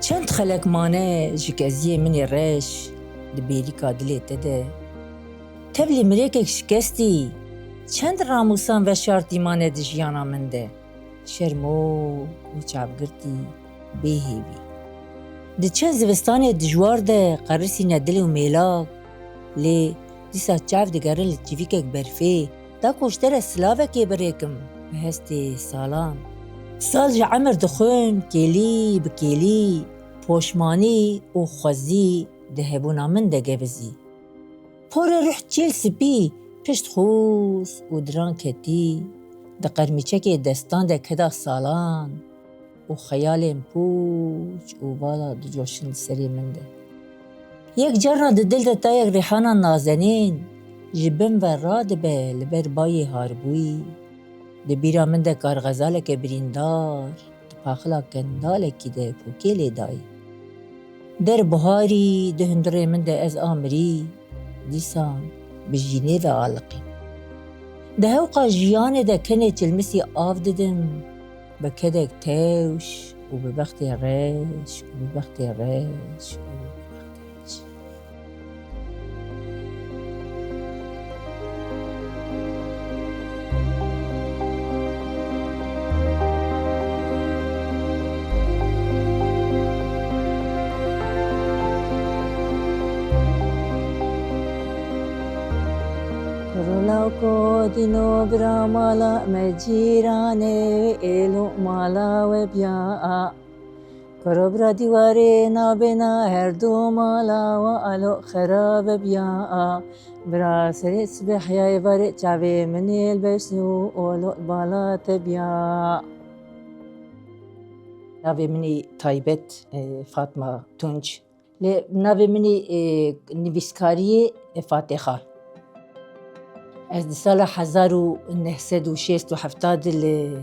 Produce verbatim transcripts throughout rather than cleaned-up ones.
Çend xelek mane ji keziyê min ê reş di bêrîka dilê te de. Tevlî mirêkek şikestî, çend ramûsan veşartî mane di jiyana min de. Şermok û çavgirtî bê hêvî. Di çend zivistanê dijwar de qerisîne dil û mêlak, lê dîsa çav digerin li çivîkek berfê, da ku ji te re silavekê birêkim, bi hestê salan. Sal ji emir dixwin, kêlî bi kêlî, poşmanî û xwezî di hebûna min de gevizî. Porê ruh çêl spî, pişt xûs û diran ketî, di qermîçekê destan de keda salan û xeyalên pûç û vala dicoşin di serê min de. Yek carna di dil de tayek rîhana nazenîn ji bin ve radibe li ber bayê harbûyî. Di bîra min de karxezaleke birîndar, di paxila kendalekî de pûkê lê dayî. Der buharî di hundirê min de ez a mirî, dîsan bi jînê ve aliqîm. Di hewqa jiyanê de kenê çilmisî av didim, bi kedek tewş û bi bextê reş û bi bextê reş û bi bextê reş. Kurulawko dîno bira mala me cîranê, êlo mala we biya. Koro bira dîwarê nabêna her du mala we alo xerabe biya. Bira serê sibê heyayê varê çavê min ê li beş û olo bala te biya. Navê min ê taybet, e, Fatma Tunç. Lê navê min ê, e, nivîskariyê, e, Fatê Xan. Ez di sala hezar û neh sed û şêst û heft de li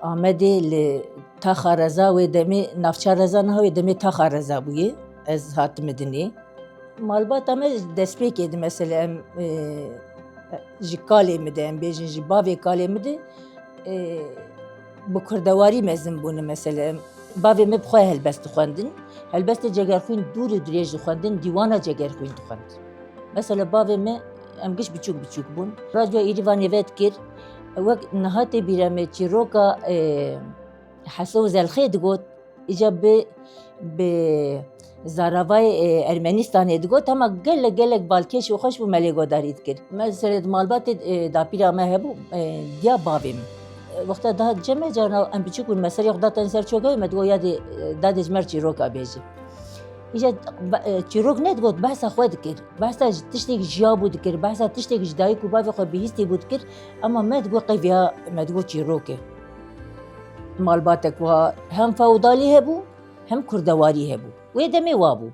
Amedê, li Taxa Reza, wê demê navça Reza niha, wê demê Taxa Reza bûye. Ez hatime dinê. Malbata me ji destpêkê de, mesela, em, e, ji kalê min de, em bêjin, ji bavê kalê min de, e, bi kurdewarî mezin bûne, mesela. Bavê min bi xwe helbest dixwendin. Helbestê Cegerxwîn dûr û dirêj dixwendin, dîwana Cegerxwîn dixwendin. Mesela bavê min, em giş biçûk biçûk bûn. Radyoya Îrîvanê vedikir, wek niha tê bîra me çîroka, e, Heso û Zelxê digot, îca bi, bi zaravayê, e, Ermenistanê digot, hema gelek gelek balkêş û xweş bû, me lê godarî dikir. Me serê di malbatê, e, dapîra me hebû, e, diya bavê min. E, wexta dihat cem me, carna em biçûk bûn, me serê xwe datin ser çokê, me digot, "Ya dê, e, dadê ji me re çîroka bêje." Îca be-, e, çîrok nedigot, behsa xwe dikir. Behsa ji tiştêk ji ya bû dikir, behsa tiştêk ji dayik û bavê xwe bihîstî bû dikir, ema me digot, qeyviya me digot çîrok e. Malbatek wa hem feodalî hebû, hem kurdewarî hebû. Wê demê wa bû.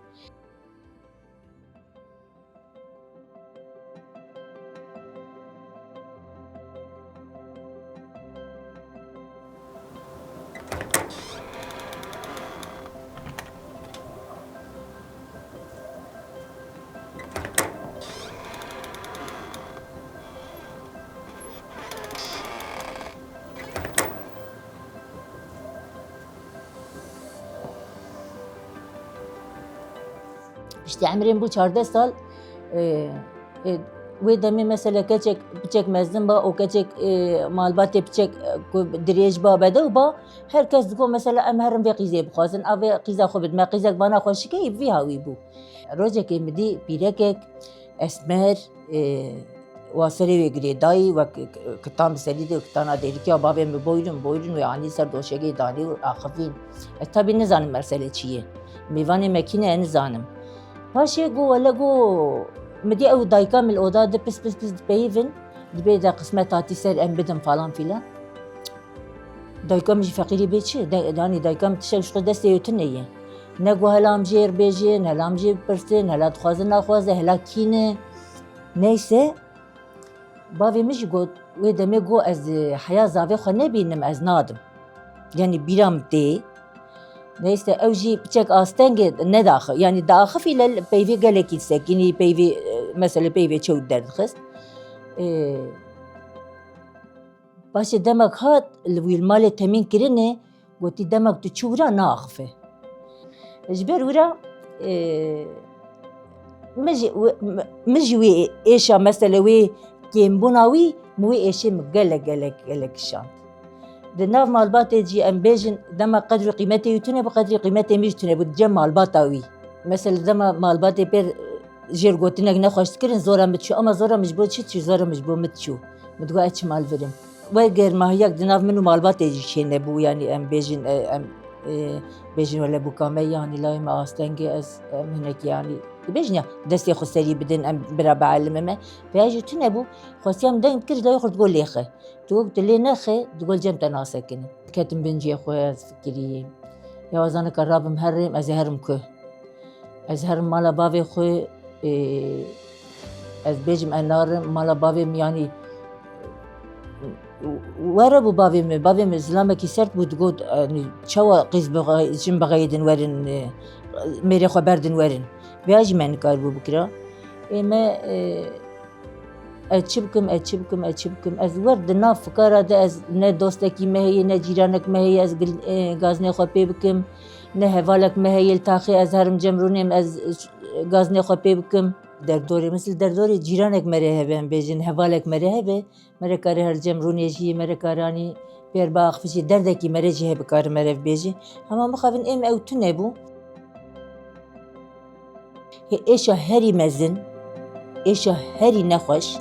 Piştî emrê min bû çardeh sal, e, e, wê demê mesela keçek, piçek mezin ba û keçek, e, malbatê piçek, e, ku dirêj ba, bedew ba, her kes digot mesela em herin vê qîzê bixwazin, a vê qîza xwe bidin me, qîzek vana xweşikê, bi vî hawî bû. Rojekê min dî pîrekek esmer, e, wa serê wê girêdayî, wek k-, kitan bi serî de, kitana dêrikî ya bavê min, "Boyrin, boyrin," wê anî ser doşegê danî û axivîn. Ez tabî nizanim mesele çi ye. Mêvanê me kî ne, nizanim. Paşê got, wele got, min dî ew dayika min li oda di pis pis pis dipeyivin, dibê de qismet hatî ser em bidin falan filan. Dayika min jî feqîrî bê çi? De-, danî dayika min tiştek ji xwe destê wê tune ye. Ne got hela em jê re bêjin, hela em jê bipirsin, hela dixwazin naxwaze, hela kî ne. Neyse, bavê min jî got, wê demê got, "Ez, e, heya zavê xwe nebînim, ez nadim." Yanî bîra min tê. Neyse, ew jî piçek astengê nedaxi-, yanî diaxifî lê peyvê gelekî disekînî, peyvê, e, mesela peyvê çew derdixist. E, Paşê demek hat, li wî li malê temîn kirinê, gotî, "Demek tu çû wira naaxife." Ji ber wira, e, min jî, min jî wê êşa, mesele wê kêmbûna wî, min wê êşê min gelek, gelek, gelek kişand. Di nav malbatê jî em bêjin, dema qedr û qîmetê wî tune bû, qedrê qîmetê min jî tune bû, di cem malbata wî. Mesela dema malbatê pêr jêr gotinek nexweş dikirin, zora min diçû, ama zora min ji bo çi diçû, zora min ji bo min diçû. Min digot ez çima li vir im. Wek germahiyak di nav min û malbatê jî çênebû, yanî em bêjin, e, em, e, bêjin wele bûka me, yanî layê me astengê, ez, em hinekî, yanî dibêjin ya, destê xwe serî bidin, em bira bielime me. Vêya jî tune bû, xwestiya min deng dikir, ji layê xwe digot lêxe. Tu wek tu lê nexê, digot cem te nasekine. Ketim bin cihê xwe, ez fikirî, ya ez zaneka rabim herêm, ez ê herim ku? Ez herim mala bavê xwe, ê, ez bêjim ez narim mala bavê min, yanî were bû bavê min, bavê min zilamekî sert bû, digot, yanî çawa qîz bixwe-, jin bixeyidin werin, ê, mêrê xwe berdin werin. Vêya jî me nikaribû bikira. Ê me, ê, Ez çi bikim, ez çi bikim, ez çi bikim? Ez wer di nav fikara de, ez ne dostekî me heye, ne cîranek me heye, ez gil-, e, gazinê xwe pê bikim, ne hevalek me heye li taxê ez herim cem rûnêm, ez, e, gazinê xwe pê bikim. Derdorê, mesela derdorê cîranek me rê hebe, em bêjin, hevalek me rê hebe, me rê kare her cem rûnê jî, me rê kare anî pêr biaxifî jî, derdekî me rê jî hebe, kare me rê bêjî. Hema mixabin êm ew tune bû. Hê êşa herî mezin, êşa herî nexweş,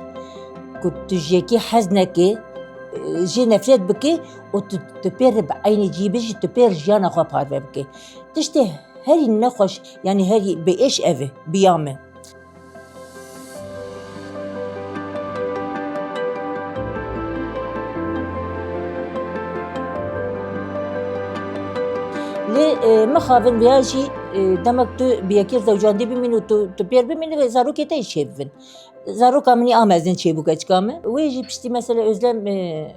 ku tu ji yekî hez nekê, jê nefret bikê û tu, tu pê re bi eynî cî bijî, tu pê re jiyana xwe parve bikê. Tiştê herî nexweş, yanî herî bi êş ev e, bi ya min. Lê, e, mixabin viya jî, e, demek tu bi yekê zewcandî bimîn û tu, tu pêr bimînî ve zarokê te jî çêbibin. Zaroka min î a mezin çêbû keçika min. Wê jî piştî mesela Özlem, e,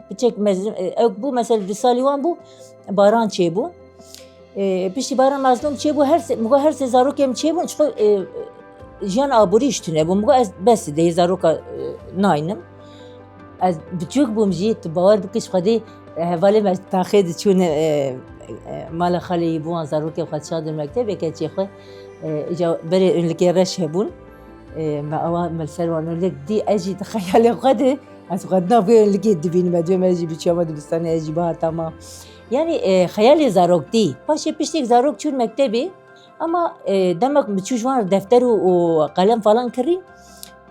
piçek mezin, e, ew bû mesela du salî wan bû, Baran çêbû. E, piştî Baran Mazlûm çêbû, her sê, min got her sê zarokê min çêbûn, çiqo, e, jiyan aborî ji tune bû. Min got ez bes dê zaroka, e, naynim. Ez biçûk bûm jî, tu bawer bike ji Xwedê, e, hevalê me taxê diçûn, e, e, mala xalê yî bû, wan zarokê xwe dişandin mektebê keçê xwe. E, îca berê ûnlikê reş hebûn. E, me awa me li ser wan ûnlik dî, ez jî di xeyalê xwe de, ez xwe di nav wê ûnlikê dibînim, ez dibêm ez jî biçûya me dibistanê, ez jî bihata ma. Yanî, e, xeyalê zaroktî. Paşê piştîk zarok çûn mektebê, ama, e, demek min çû ji wan re defter û, û qelem falan kirî,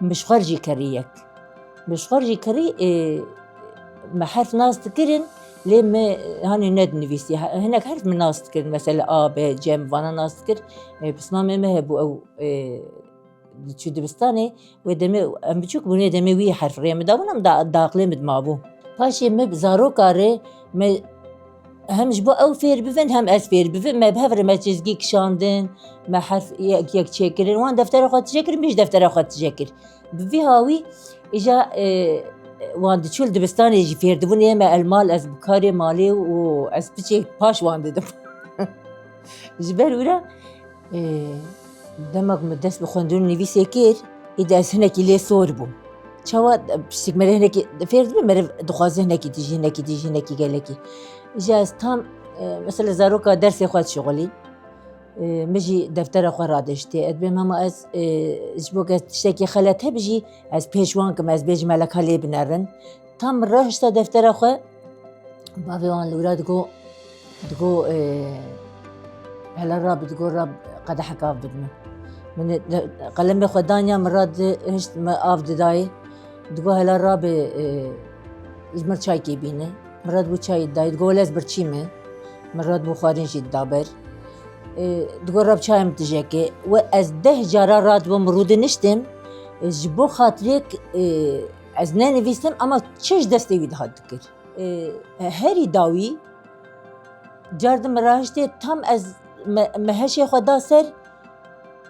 min ji xwe re jî kirî yek. Min ji xwe re jî kirî, e, me herf nas dikirin, lê min hanê nedinivîsî. He-, hinek herf min nas dikirin, mesela A, B, C, min vana nas dikir. E, pismamê me hebû ew, e, diçû dibistanê, wê demê em biçûk bûn, wê demê wî herf rê min dabûn, em da, da aqlê min dimabû. Paşê min bi zaroka rê, me hem ji bo ew fêr bibin, hem ez fêr bibim, me bi hev re me çizgî kişandin, me herf yek yek çêkirin. Wan deftera xwe tije kir, min jî deftera xwe tije kir. Bi vî hawî, îja, e, wan diçû li dibistanê jî fêr dibûn, ê me el mal, ez bi karê malê û ez piçê paş wan didim. Ji ber wira, Ê, demek min dest bi xwendin û nivîsê kir, îdî ez hinekî lê sor bûm. Çawa, piştîk mere hinekî fêr dibe, mere dixwaze hinekî tijî, hinekî tijî, hinekî gelekî. Îja ez tam, e, mesela zaroka dersê xwe dişixulî. E, min jî deftera xwe radiştê. Ez dibêm hema ez, e, ji bo ke tiştekî xelet hebe jî, ez pêş wan kim, ez bêjim hele ka lê binerin. Tam rihişta deftera xwe, bavê wan li wira digo, digo, e, hela rabe, digo, rabe qedehek av bide min. Min de, qalemê xwe daniya, min radihişt, min av didayê. Digo, hela rabe, e, ji min çaykê bîne. Min radibû çayê didayê. Digo, wele ez birçî me. Min radibû xwarin jî dida ber. E, digo, rabe çayê min tije ke. We ez deh cara radibûm, rûdiniştim. E, ji bo xatirêk, e, Ez nenivîstim, ama çi ji destê wî dihat dikir. Ê, herî dawî, car di min rahiştê, tam ez me, me heşê xwe da ser,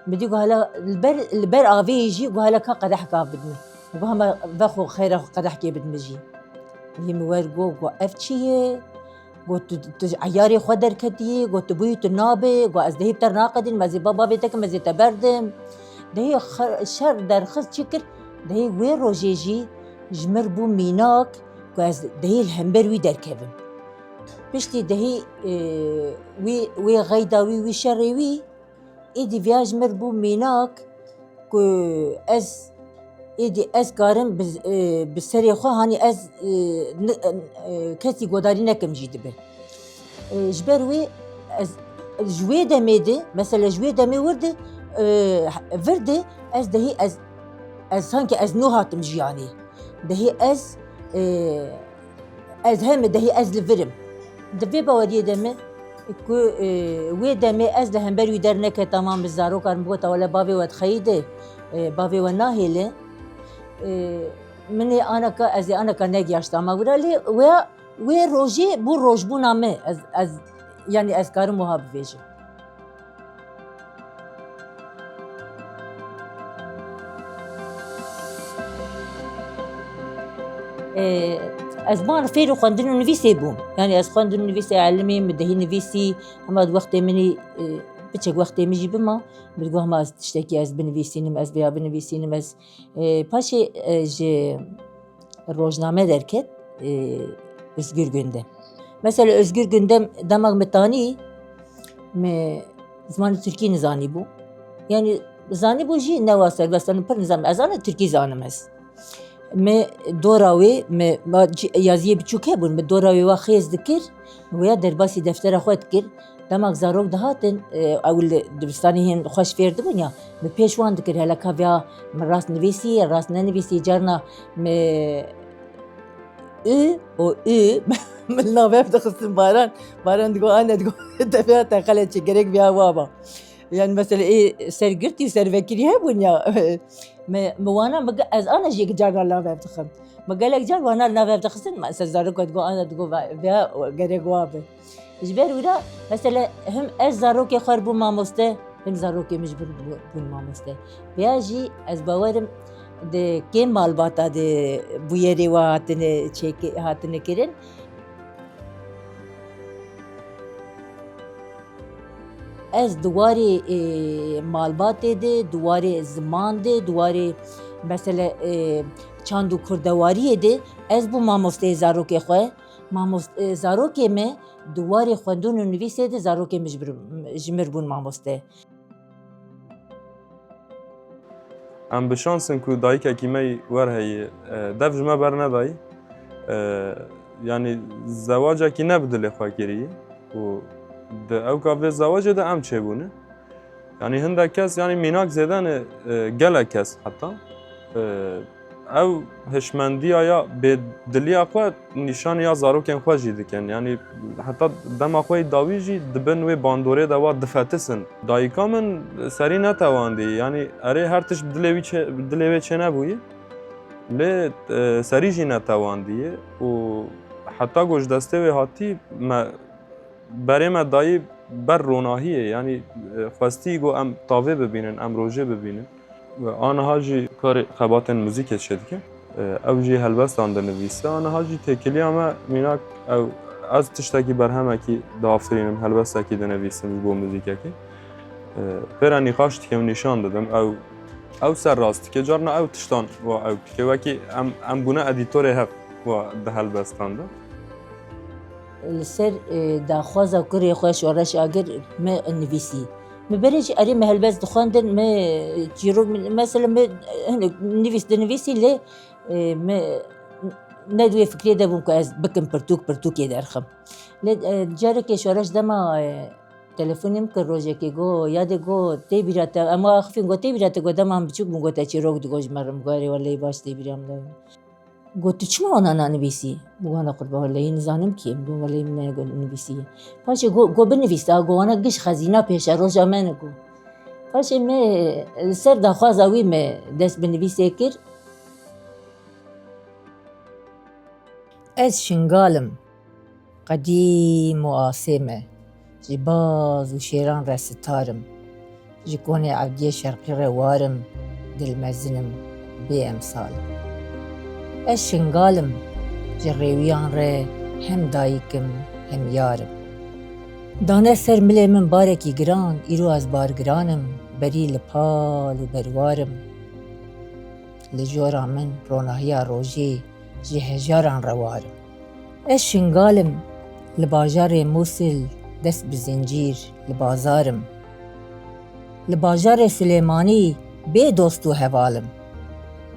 min dî ku hala li ber, li ber avê yî jî, ku hala ka qedehek av bide min. Min got, hema vexwe xeyra xwe qedehkê bide min jî. Yê min wer got, got, ev çi ye? Got, tu, tu ji eyarê xwe derketiyî, got, tu bûyî tu nabê, got, ez dehê bi te re naqedînim, ez ê ba bavê te kim, ez ê te berdim. Dehê xe-, şer derxist çi kir, dehê wê rojê jî ji min re bû mînak, ku ez dehê li hember wî derkevim. Piştî dehî, e, wî, wê xeyda wî, wî şerê wî, êdî viya ji mir bû mînak ku ez, êdî ez karim bi, e, bi serê xwe, hanî ez, e, ni-, e, kesî godarî nekim jî dibe. E, ji ber wê ez, ji wê demê de, mesela ji wê demê wir de, e, vir de ez dehî ez, ez sanki ez nû hatim jiyanê. Dehî ez, e, ez heme dehî ez li vir im. Di vê baweriyê de me ku, e, wê demê ez li hember wî derneketama, min zarokan bigota wele bavê we dixeyî de, e, bavê we nahêle. E, min ê anaka, ez ê anaka negiyaştama wira lê wê, wê rojê bû rojbûna me. Ez, ez, yanî ez karim wiha bivêjim. Ee, ez ban fêrî xwendin û nivîsê bûm. Yanî ez xwendin û nivîsê elimî, min dehî nivîsî, hema di wextê min î, e, piçek wextê min jî bima, min digot hema ez tiştekî ez binivîsînim, ez vêya binivîsînim, ez, e, paşê, e, ji rojname derket, e, Özgür Gündem. Mesela Özgür Gündem demek min tanî, min zimanê Tirkî nizanîbû. Yanî zanîbû jî ne wa serbest, yanî pir nizam. Ez ana Tirkî zanim ez. Me dora wê, me, ma ci-, yaziyê biçûk hebûn, me dora wê wa xêz dikir, wêya derbasî deftera xwe dikir. Demak zarok dihatin, e, ew li dibistanê hên xweş fêr dibûn ya, min pêş wan dikir, hele ka vêya min rast nivîsî, rast nenivîsî, carna min ü û ü min li nav hev dixistin baran, baran digot, ane digot, te vêya te xelet çi, gerek vêya wa ba. Yanî mesela ê sergirtî û servekirî hebûn ya. Mi, mi wana mi ge-, ez ana jî carna li nav hev dixim. Mi gelek car wana li nav hev dixistin, mesela zarok digot, ana digot, vêya gerek wa be. Ji ber wira, mesela, him ez zarokê xwe bûm mamoste, him zarokê min ji bin bû-, bûn mamoste. Vêya jî ez bawerim di kêm malbata de bûyerê wa hatine çêki-, hatine kirin. Ez di warê, e, malbatê de, di warê ziman de, di warê, mesela, e, çand û kurdewariyê de ez bûm mamosteyê zarokê xwe. Mamos-, e, zarokê me di warê xwendin û nivîsê de zarokê min ji bir, ji mir bûn mamoste. Em bi şans in ku dayikekî me yî wer heye. E, dev ji me bernedayî. E, yanî zewacekî ne bi dilê xwe kirî û di ewka vê zewacê de em çêbûne. Yanî hindek kes, yanî mînak zêde ne, e, gelek kes heta. E, ew hişmendiya ya bêdiliya xwe nîşanî ya zarokên xwe jî dikin. Yanî heta dema xwe yî dawî jî di bin wê bandorê de wa difetisin. Dayika min serî netewandî. Yanî erê her tişt bi dilê wî çê-, bi dilê wê çênebûyî. Lê, e, serî jî netewandî û heta ku ji destê wê hatî me Berê me dayî ber ronahiyê, yanî, e, xwestî ku em tavê bibînin, em rojê bibînin. Aniha jî karê xebatên muzîkê çêdike. E, ew jî helbestan dinivîse. Aniha jî têkiliya me mînak ew, ez tiştekî berhemekî diafirînim, helbestekî dinivîsim ji bo muzîkekê. E, pêre nîqaş dike û nîşan didim. Ew, ew ser rast dike. Carna ew tiştan wa ew dike. Wekî em, em bûne edîtorê hev wa di helbestan de. Li ser, e, daxwaza kurê xwe Şoreş Agir me nivîsî. Me berê jî erê me helbest dixwendin, me çîrok, mesela me, e, hinek nivîs dinivîsî lê, e, me ne di wê fikrê de bûm ku ez bikim pirtûk, pirtûkê derxim. Lê, e, carekê Şoreş dema, e, telefonê min kir rojekê, got, yadê got, tê bîra te, em axifîn got, tê bîra te, got, dema min biçûk bûm, got, te çîrok digot ji me re, min got, erê weleyî baş tê bîra min de. Got, tu çima wana nanivîsî? Min got, wana qurban, weleyî nizanim kî ye. Min got, weleyî min neyê got nivîsî ye. Paşê got, got, binivîs, a got, wana giş xezîna pêşeroja me ne got. Paşê me, e, li ser daxwaza wî me dest bi nivîsê kir. Ez Şingal im. Qedîm û asê me, ji baz û şêran re sitar im. Ji konê Evdiyê Şerqî re war im, dil mezin im, bê emsal im. Ez Şingal im, ji rêwiyan re hem dayik im, hem yar im. Dane ser milê min barekî giran, îro ez bargiran im, berî li pal û berwar im. Li jora min ronahiya rojê ji hejaran re war im. Ez Şingal im, Li bajarê Mûsil dest bi zincîr li bazar im. Li bajarê Silêmanî bê dost û heval im.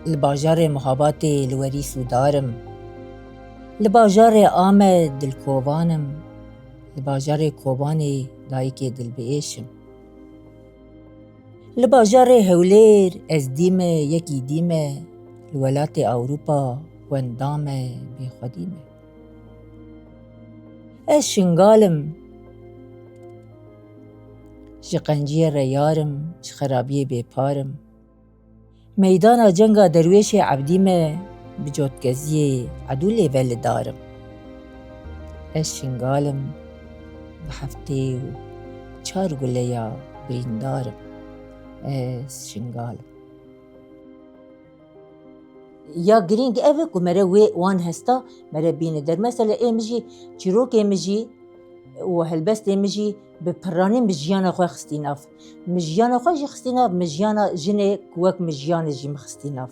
Li bajarê Muhabatê li werî sûdar im. Li bajarê Amed dilkovan im. Li bajarê Kobanê dayikê dilbiêş im. Li bajarê Hewlêr ez dî me, yekî dî me, li welatê Ewropa wenda me, bêxwedî me. Ez Şingal im, ji qenciyê re yar im, ji xerabiyê bêpar im. Meydana cenga Derwêşê Ebdî me, bi cotkeziyê Edûlê ve li dar im. Ez Şingal im, bi heftê û çar guleya birîndar im. Ez Şingal im. Ya girîng ev e ku mere wê wan hesta mere bîne der. Mesela ê min jî, çîrokê min jî û helbestê min jî bi piranî min jiyana xwe xistî nav. Min jiyana xwe jî xistî nav, min jiyana jinê ku wek min jiyanê jî min xistî nav.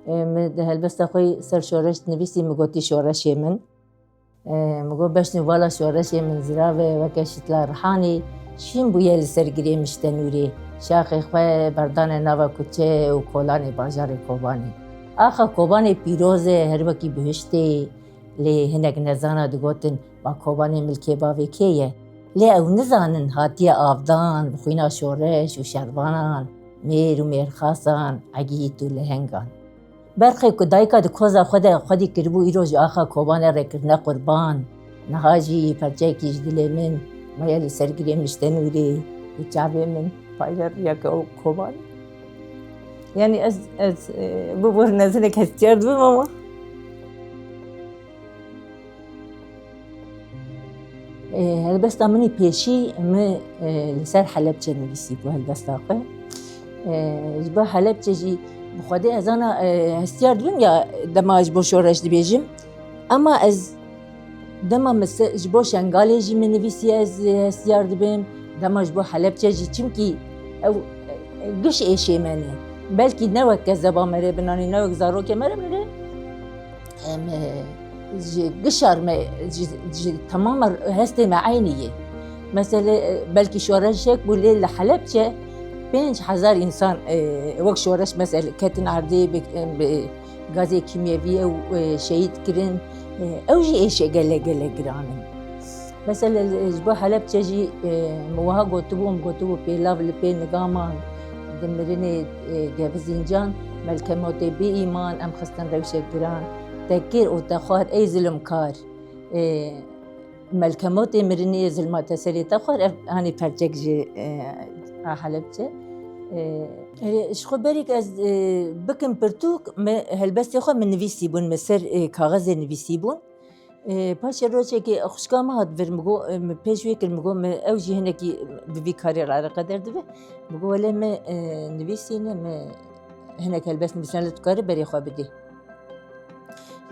E, min di helbesta xwe ser şoreş dinivîsî, min gotî şoreşê min. E, min got, beşnû vala şoreşê min zirav e, weke şitla rihanê, şîn bûye li ser girê miştenûrê, şaxê xwe berdane nava kuçe û kolanê bajarê Kobanê. Axa Kobanê pîroz e, her wekî bihiştê, lê hinek nezana digotin, ma Kobanê milkê bavê kê ye? Lê ew nizanin hatiye avdan, bi xwîna şoreş û şervanan, mêr û mêrxasan, egît û lehengan. Berxê ku dayika di koza xwe de xwedî kiribû, îro ji axa Kobanê re kirine qurban. Niha jî perçeyekî ji dilê min maye li ser girê miştenûrê û çavê min payre riya ke ew Koban. Yanî ez, ez, e, bi bo nezinek hestiyar dibim ama. E, helbesta min ê pêşî min, e, li ser Helebçe nivîsîbû helbesta xwe. E, ji bo Helebçe jî bi Xwedê ez ana, e, hestiyar dibim ya dema ji bo şoreş dibêjim. Ema ez dema min se-, ji bo Şengalê jî min nivîsî ez, e, hestiyar dibim. Dema ji bo Helebçe jî, çimkî ew, e, giş êşê me ne. Belkî ne wek kezeba me re binanî, ne wek zarokê me re binê. Em, e, ji gişar me, ji, ji temama hestê me eynî ye. Mesele, e, belkî şoreşek bû, lê li Helebçe pênc hezar însan, e, wek şoreş mesele ketin erdê, bi, bi gazê kîmyevî ew, e, şehîd kirin. E, ew jî êşe gelek, gelek giran in. Mesele, e, ji bo Helebçe jî, e, min wiha gotibû, min gotibû pêlav li pê nigaman, di mirinê, e, gevizîncan, melkemotê bêîman, em xistin rewşek giran. Te kir û te xwar ey zilimkar. E, melkemotê mirinê zilma te serê te xwar, ev hanî perçek ji, e, a Helebçe. E, erê, ji xwe berî ez, e, bikim pirtûk, me helbestê xwe min nivîsî bûn, me ser, e, kaxezê nivîsî bûn. E, paşê rojekê xwişka min hat vir, min got, e, min pêş wê kir, min got, min ew jî hinekî bi vî karê re eleqedar dibe. Min got, wele min, e, nivîsîne, min hinek helbest nivîsîne, lê tu karî berê xwe bidî.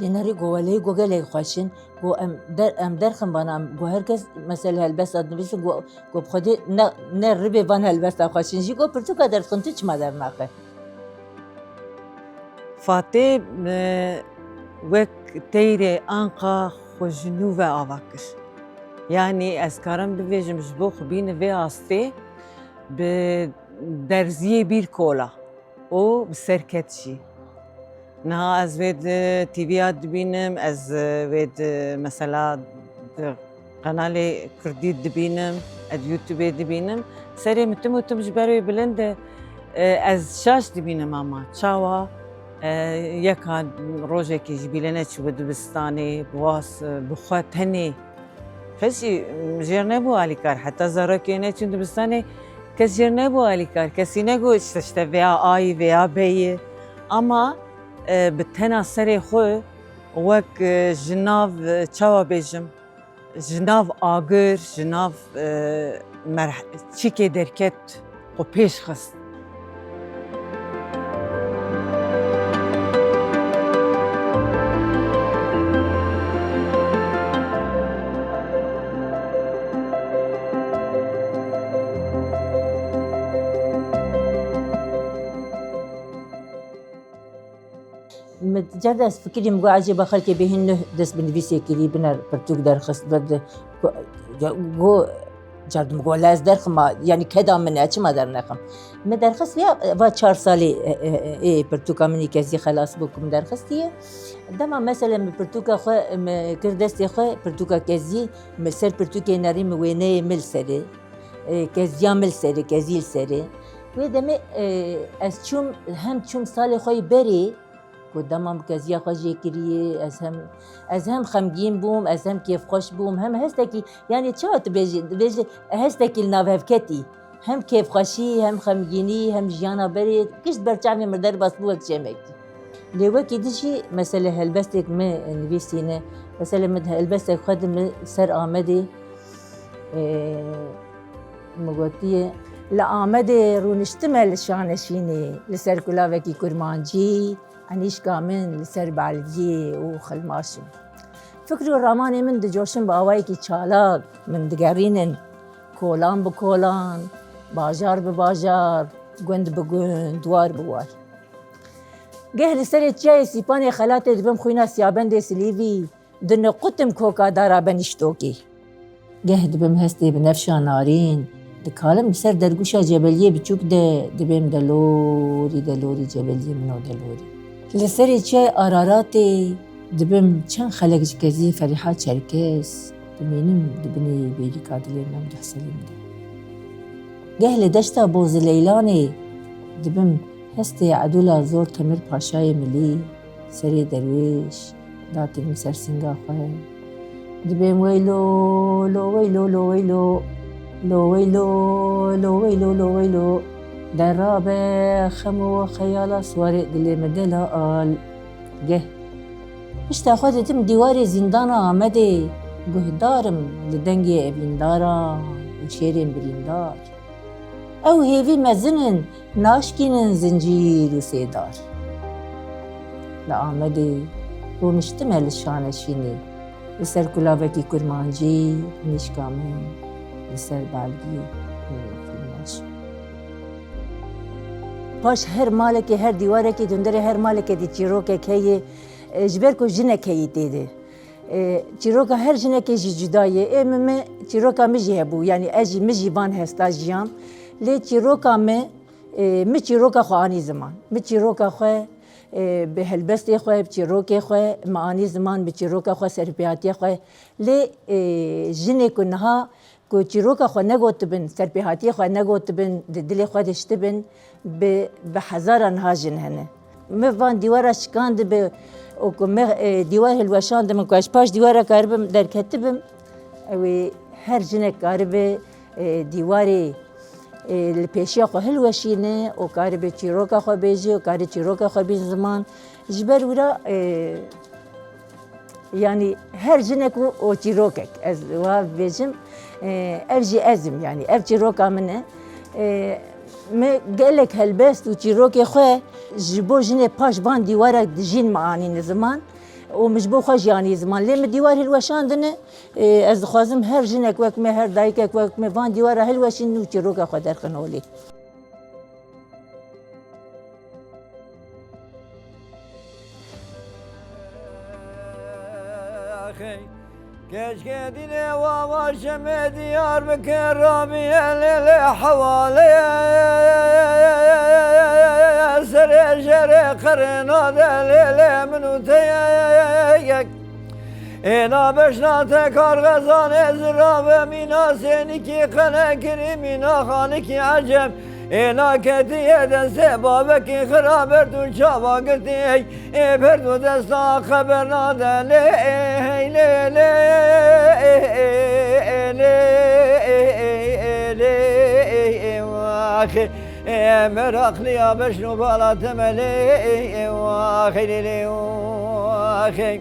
Lê nerî got, welê got gelek xweş in. Got, em der-, em derxin vana, em, got, her kes mesela helbesta dinivîsin, got, got, bi Xwedê ne, ne ribê van helbesta xweş in. Jî got, pirtûka derxin tu çima dernaxe? Fatê, e, wek teyrê anqa xwe ji nû ve ava kir. Yanî ez karim bivêjim ji bo xwe bîne vê astê, bi derziyê bîr kola û bi ser ket jî. Niha ez wê di T V'ya dibînim, ez, e, wê di, mesela, di qenalê Kurdî dibînim, ez YouTubeê dibînim. Serê min tim û tim ji ber wê bilind e. E, ez şaş dibînim ama çawa, e, yeka rojekê ji bîle neçû bi dibistanê, bi was, e, bi xwe tenê. Qeşî, m, jêr nebû alîkar. Heta zarokê neçûn dibistanê, kes jêr nebû alîkar. Kesî negot işte, işte veya ayî veya beyî. Ama, e, bi tena serê xwe wek, e, ji nav, e, çawa bêjim, ji nav agir, ji nav, e, merh-, çîkê derket xwe pêş xist. Min car de ez fikirî, min got, ecêba xelkê bê hin nuh dest bi nivîsê kirî, biner pirtûk derxist, ber di Go, car min got, "La ez derxim, yanî keda min e, çima dernexim?" Min derxistiye, va çar salî, e, e, e, ê pirtûka min î kezî xelas bû ku min derxistiye. Dema mesela min pirtûka xwe, min kir destê xwe, pirtûka kezî, min ser pirtûkê nerî, min wêneyê min li serê, e, keziya min li serê, kezî li serê. Wê demê, e, ez çûm, hem çûm salê xwe yî berê, ku dema min keziya xwe jê kiriye, ez hem, ez hem xemgîn bûm, ez hem kêfxweş bûm, hem hestekî, yanî çawa tu bêjî, dibêjî hestekî li nav hev ketî. Hem kêfxweşî, hem xemgînî, hem jiyana berê, gişt ber çavê min derbas bû wek çêmekî. Lê wekî din jî mesele helbestêk min nivîsîne. Mesele min helbestek xwe di min ser Amedê, e, min gotiye, "Li Amedê rûniştime li şaneşînê, li ser kulavekî kurmancî, enîşka min li ser belgiyê û xilmaşim. Fikr û ramanê min dicoşin bi awayekî çalak, min digerînin kolan bi kolan, bajar bi bajar, gund bi gund, war bi war. Geh li serê çiyayê Sîpanê xelatê dibim xwîna Siyabendê Silîvî, diniqutim koka dara benîştokê. Geh dibim hestê binefşa narîn, dikalim li ser dergûşa cebeliyê biçûk de, dibêm delorî, delorî cebeliyê min o delorî. Li serê çiyayê Araratê dibim çend xelek ji kezî Ferîha Çerkes, dimînim di binê bêrîka dilê Memduh Selîm de. Geh li deşta Bozileylanê dibim hestê Edûla Zor Temir Paşayê Milî, serê derwêş, datînim ser singa xwe. Dibêm weylo, lo weylo, lo weylo, lo weylo, lo weylo, lo weylo. Derabe xemo xeyala siwarê dilê min delal. Geh. Pişta xwe didim dîwarê zîndana Amedê, guhdar im li dengê evîndaran û şêrên birîndar. Ew hêvî mezin in, naşkînin zincîr û sêdar. Li Amedê rûniştime li şaneşînê, li ser kulavekî kurmancî, nîşka min li ser balgî û filmaş. Paş her malekê, her dîwarekê, dunderê her malekê dî çîrokek heye, e, ji ber ku jinek heyî tê de. E, çîroka her jinekê jî cuda ye. Ê min, min çîroka min jî hebû. Yanî ez jî, min jî van hesta jiyam. Lê çîroka min, e, min çîroka xwe anî ziman. Min çîroka xwe, e, bi helbestê xwe, bi çîrokê xwe min anî ziman, bi çîroka xwe, serpêhatiya xwe. Lê, e, jinê ku niha ku çîroka xwe negotibin, serpêhatiyê xwe negotibin, di dilê xwe de şitibin, bi, bi hezaran niha jin hene. Min van dîwara şikandibe û ku min, e, dîwar hilweşandimin ku ez paş dîwara karibim derketibim, ew ê her jinek karibe, e, dîwarê, e, li pêşiya xwe hilweşîne û karibe çîroka xwe bêje û kare çîroka xwe bîn ziman. Ji ber wira, e, Yanî her jinek û, û çîrokek. Ez wa bêjim, e, ev jî ez im, yanî ev çîroka min e. E, me gelek helbest û çîrokê xwe ji bo jinê paş van dîwara dijîn me anîne ziman û min ji bo xwe jî anî ziman. Lê min dîwar hilweşandine, e, ez dixwazim her jinek wek me, her dayikek wek me van dîwara hilweşînin û çîroka xwe derxin holê. Keşke dînê wa va şemê diyar bike, rabiye lê lê hewale. Serê jerê qirêna de lê lê min û te yek. Êna beşna te karxezanê zirabe, mîna sênikî qenekirî, mîna xanikî ecem. Êna ketiye destê babekî xira, ber tu çava girtî, ê ber tu desta xeber nade lê, ê hey lê lê, ê, ê, ê, lê, ê, ê, lê, ê, ê, ê, waxê, ê, meraqliya beşno bala temelê, ê, ê, waxê lê lê, waxê.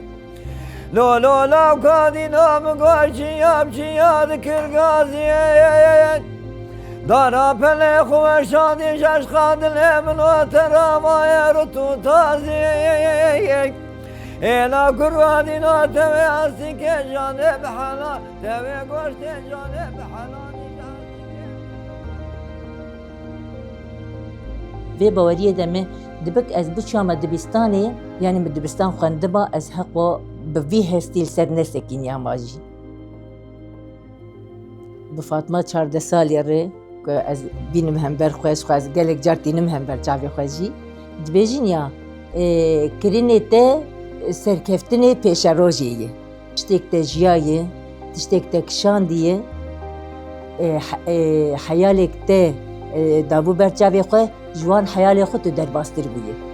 Lo, lo, lawka dîna min got, çiya bi çiya dikir gaziyê. Dara pelê xwe şadî ji eşqa dilê min û te ravaye rut û taziyê. Êna kurwa dîna tevê astîkê canê bi helal, tevê goştê canê bi helal. Vê baweriyê de me dibik ez biçûyama dibistanê, yanî min dibistan xwendiba, ez heqo bi vî hestî li ser nesekîniyama jî. Bi Fatma çardeh salî re ku ez bînim hember xwe, ez xwe ez gelek car tînim hember çavê xwe jî. Dibêjin ya, e, kirinê te serkeftinê pêşerojê ye. Tiştêk te jiyaye, tiştêk te kişandiye, e, he-, e, heyalêk te, e, dabû ber çavê xwe, ji wan heyalê xwe tu derbastir bûye.